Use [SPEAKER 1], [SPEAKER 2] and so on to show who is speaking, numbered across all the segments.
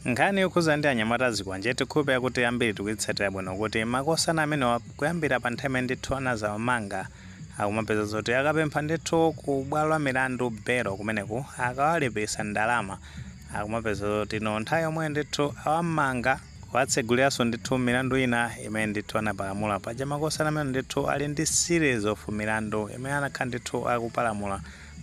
[SPEAKER 1] Nkhani yokhuza ndi anyamata azikwanje, tikhulupirira kuti ambiri tikuitsatira bwino kuti makosana amenewa kuyambira pa nthawi imene ndithu anazawamanga, akumapeza zoti akapempha ndithu ku bwalo la milandu belo, kumeneku akawalipisa ndalama, akumapeza zoti no, nthawi yomwe ndithu awamanga, watseguliranso ndithu milandu ina imene ndithu anapalamula. Paja makosana amene ndithu ali ndi series of milandu imene anakhala ndithu akupalamula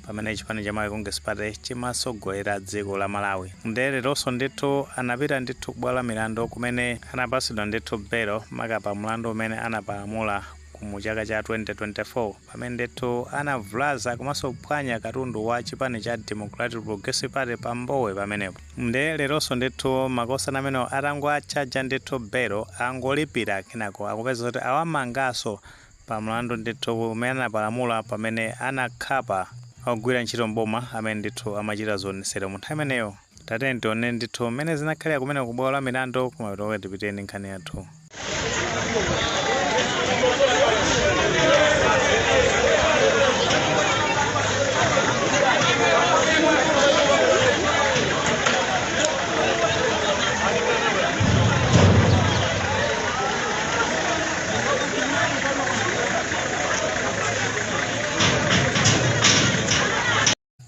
[SPEAKER 1] pamene chipani cha Malawi Congress Party chimasogolera dziko la Malawi. Nde leronso ndithu anapita ndithu kubwalo la milandu, kumene anapasidwa ndithu belo, maka pa mlandu umene anapalamula mu chaka cha 2024, pamene ndithu anavulaza komanso kuphwanya katundu wa chipani cha Democratic Progressive Party pa Mbowe pamenepo. Nde leronso ndithu makosana amene atangoatchaja ndithu belo, angolipira, kenako akupeza kuti awamanganso pa mlandu ndithu umene anapalamula pamene anakhapa ogwira ntchito mboma amene ndithu amachita zionesero mu nthawi imeneyo. Tatiyeni tione ndithu mmene zinakhalira kumene kubwalo la milandu, kumapeto tipiteni nkhani yathu.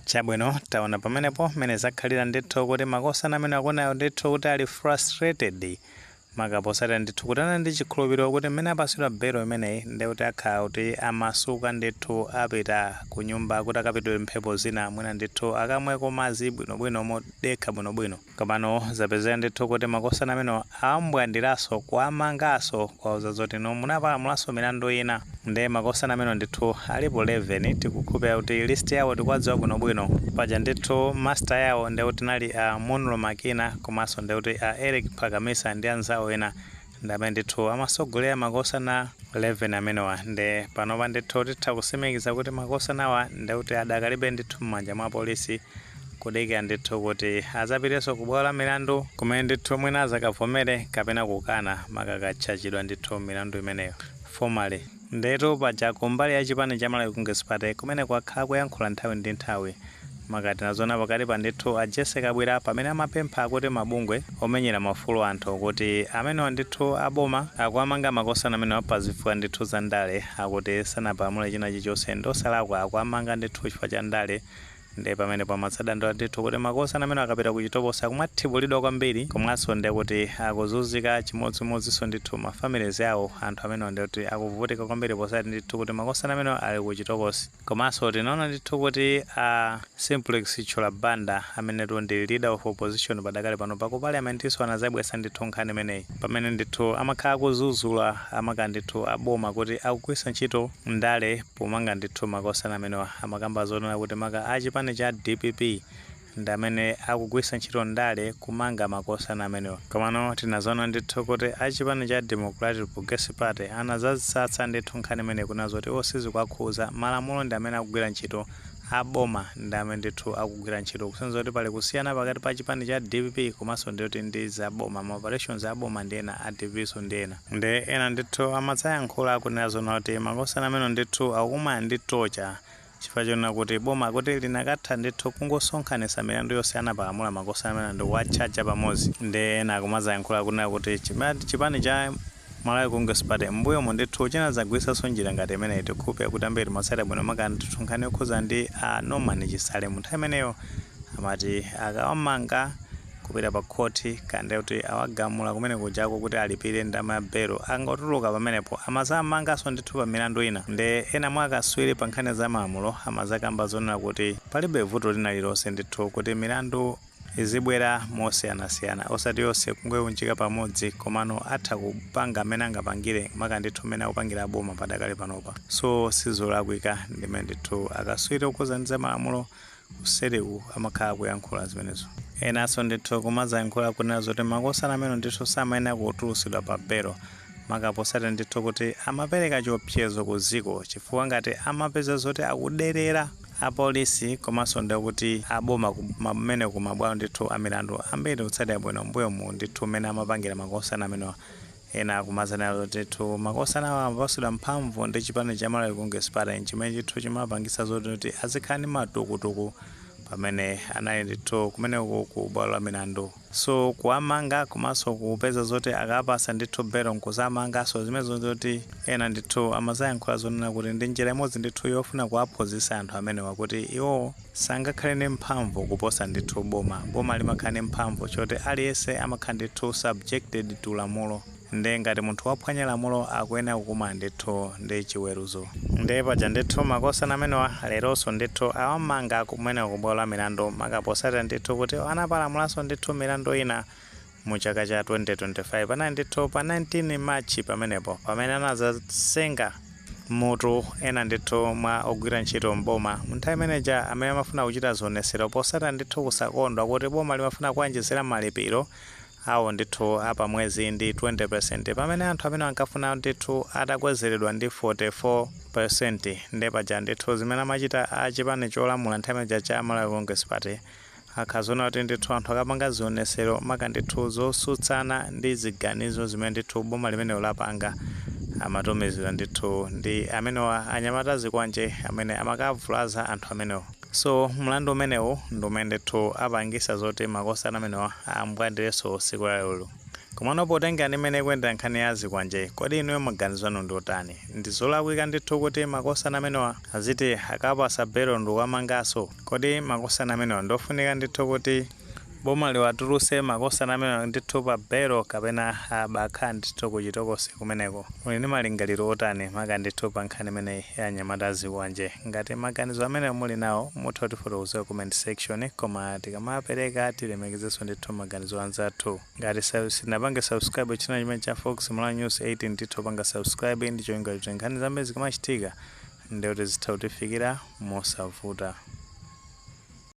[SPEAKER 1] Chabwino, taona pamenepo mmene zakhalira ndithu kuti makosana amene akuonayo ndithu kuti ali frustrated, maka posatira ndithu kuti anali ndi chikhulupiriro kuti mmene apasidwa belo imeneyi, ndi kuti akhala kuti amasuka ndithu, apita ku nyumba kuti akapitire mphepo zina, mwina ndithu akamweko madzi bwinobwino, modekha bwinobwino. Komano zapezeka ndithu kuti makosana amene awambwandiranso, kuwamanganso, kuwauza zoti no, munapalamulanso milandu ina. Nde makosana amene ndithu alipo 11. Tikukhulupirira kuti list yawo tikuwadziwa bwinobwino. Paja ndithu master yawo ndekuti nali a Munlo Makina, komanso ndekuti a Eric Phakamisa ndi anzawo ena, ndi amene ndithu amasogolera makosana 11 amenewa. Nde panopa ndithu titha kusimikiza kuti makosanawa ndekuti adakalibe ndithu m'manja mwa polisi, kudikira ndithu kuti azapitenso ku bwalo la milandu, kumene ndithu mwina azakavomere kapena kukana, makakatchachidwa ndithu milandu imeneyo formally. Ndetu paja kumbali ya chipani cha Malawi Congress Party kumene kwakhala kuyankhula nthawi ndi nthawi, makati nazona pakati pa ndithu a Jesse Kabwira, pamene amapempha kuti mabungwe omenyera maufulu anthu kuti amenewa ndithu aboma akuamanga makosana amenewa pa zifukwa ndithu za ndale, akuti sanapalamule china chilichonse, ndosalakwa, akuamanga ndithu chifukwa cha ndale. Ndi pamene pamatsadandaula ndithu kuti makosana amene akapita ku chitokosi akumathibulidwa kwambiri, komanso ndi kuti akuzunzika chimodzimodzinso ndithu ma families awo. Anthu amenewa ndi kuti akuvutika kwambiri posati ndithu kuti makosana amenewa ali ku chitokosi. Komanso tinaona ndithu kuti a Simplex Chithyola Banda, amenetu ndi leader of opposition padakali pano pa ku parliamentinso, anazabwesa ndithu nkhani imeneyi, pamene ndithu amakhala akuzuzula amaka ndithu aboma kuti akugwiritsa ntchito ndale pomanga ndithu makosana amenewa. Amakamba zonena kuti maka a chipani cha DPP ndi amene akugwiritsa ntchito ndale kumanga makosana amenewa. Komano tinazoona ndithu kuti a chipani cha Democratic Progressive Party anazasatsa ndithu nkhani imeneyi, kunena zoti iwo sizikuwakhuza, malamulo ndi amene akugwira ntchito, aboma ndi amene ndithu akugwira ntchito, kusonyeza kuti pali kusiyana pakati pa chipani cha DPP komanso ndikuti ndi zaboma, ma operations aboma ndi ena, a DPP so ndi ena. Ndi ena ndithu amadzayankhula kunena zona kuti makosana amene ndithu akukumana ndi torture, chifukwa chonena kuti boma kuti linakatha ndithu kungosonkhanitsa milandu yonse anapalamula makosana amene ndi kuwatchaja pamodzi. Ndi ena akumadzayankhula kunena kuti chipani cha Malawi Congress Party mbuyomu ndithu chinadzagwiritsanso njira ngati imeneyi. Tikhulupirira kuti ambiri timatsatira bwino, maka ndithu nkhani yokhuza ndi a Norman Chisale. Mu nthawi imeneyo amati akawamanga kupita pa khoti, kande kuti awagamula kumene kujako kuti alipire ndalama ya belo, angotuluka pamenepo amazamanganso ndithu pa milandu ina. Ndi ena mwa akaswiri pa nkhani za malamulo amazakamba zonena kuti palibe vuto lina lililonse ndithu kuti milandu izibwera mosiyanasiyana, osati yonse kungoyiunjika pamodzi, komano atha kupanga amene angapangire, maka ndithu mmene akupangira aboma padakali panopa, so sizolakwika. Ndimene ndithu akaswiri okhuza ndi za malamulo kuseriku amakhala kuyankhula zimenezo. Enanso ndithu kumazayankhula kunena zoti makosana amene ndithu samayenera kutulusidwa pa belo, maka posati ndithu kuti amapereka chiopsezo ku dziko, chifukwa ngati amapeza zoti akuderera apolisi komanso ndikuti aboma kumene kumabwalo ndithu amilandu. Ambiri kutsatira bwino mbuyomu ndithu mmene amapangira makosana amenewa, ena kumazanena zoti ndithu makosana awa amapasidwa mphamvu ndi chipani cha Malawi Congress Party, chimene chithu chimapangisa zoti kuti azikhala ndi matukutuku. Pamene anali ndithu kumeneko ku bwalo la milandu, so kuwamanga komanso kupeza zoti akapasa ndithu belo nkuzamanganso, zimenezo zoti ena ndithu amazayankhula zonena kuti ndi njira imodzi ndithu yofuna kuwaphunzitsa anthu amenewa kuti iwo sangakhale ndi mphamvu kuposa ndithu boma. Boma limakhala ndi mphamvu choti aliyense amakhala ndithu subjected to lamulo, ndi ngati munthu waphwanya lamulo akuyenera kukumana ndithu ndi chiweruzo. Ndiye paja ndithu makosana amenewa leronso ndithu awamanga kumeneko ku bwalo la milandu, makaposatira ndithu kuti anapalamulanso ndithu milandu ina mu chaka cha 2025. Panali ndithu pa 19 March pamenepo pamene anazasenga mutu ena ndithu mwa ogwira ntchito mboma nthawi imeneja amene amafuna kuchita zionesero posatira ndithu kusakondwa kuti boma limafuna kuwonjezera malipiro awo ndithu apamwezi ndi 20%, pamene anthu amene ankafuna ndithu atakwezeredwa ndi 44%. Ndi paja ndithu zimene amachita achipani cholamula nthawi imeneja cha Malawi Congress Party, akhazoona kuti ndithu anthu akapanga zionesero, maka ndithu zosutsana ndi ziganizo zimene ndithu boma limenelo lapanga, amatumizidwa ndithu ndi amenewa anyamata zikwanje amene amakavulaza anthu amenewo. So mlandu umenewu ndi umene ndithu apangisa zoti makosana amenewa ambwandirenso tsiku la lero. Komano potenga ndi mmene ikuyendera nkhani ya zikwanje, kodi inuyo maganizo anu ndi otani? Ndi zolakwika ndithu kuti makosana amenewa aziti akapasa belo ndi kukamanganso? Kodi makosana amenewa ndofunika ndithu kuti boma liwatuluse makosana amenewa ndithu pa belo, kapena abakhala ndithu kuchitokosi kumeneko? Muli ndi malingaliro otani maka ndithu pa nkhani imeneyi ya anyamata azikwanje? Ngati maganizo amene muli nawo, mutha kutifotokozera comment section, koma tikamapereka tilemekezenso ndithu maganizo anzathu. Ngati sinapange subscribe channel chimene cha Fox Malawi News 8, ndithu panga subscribe ndi cholinga kuti nkhani zambiri zikamachitika ndikuti zitha kutifikira mosavuta.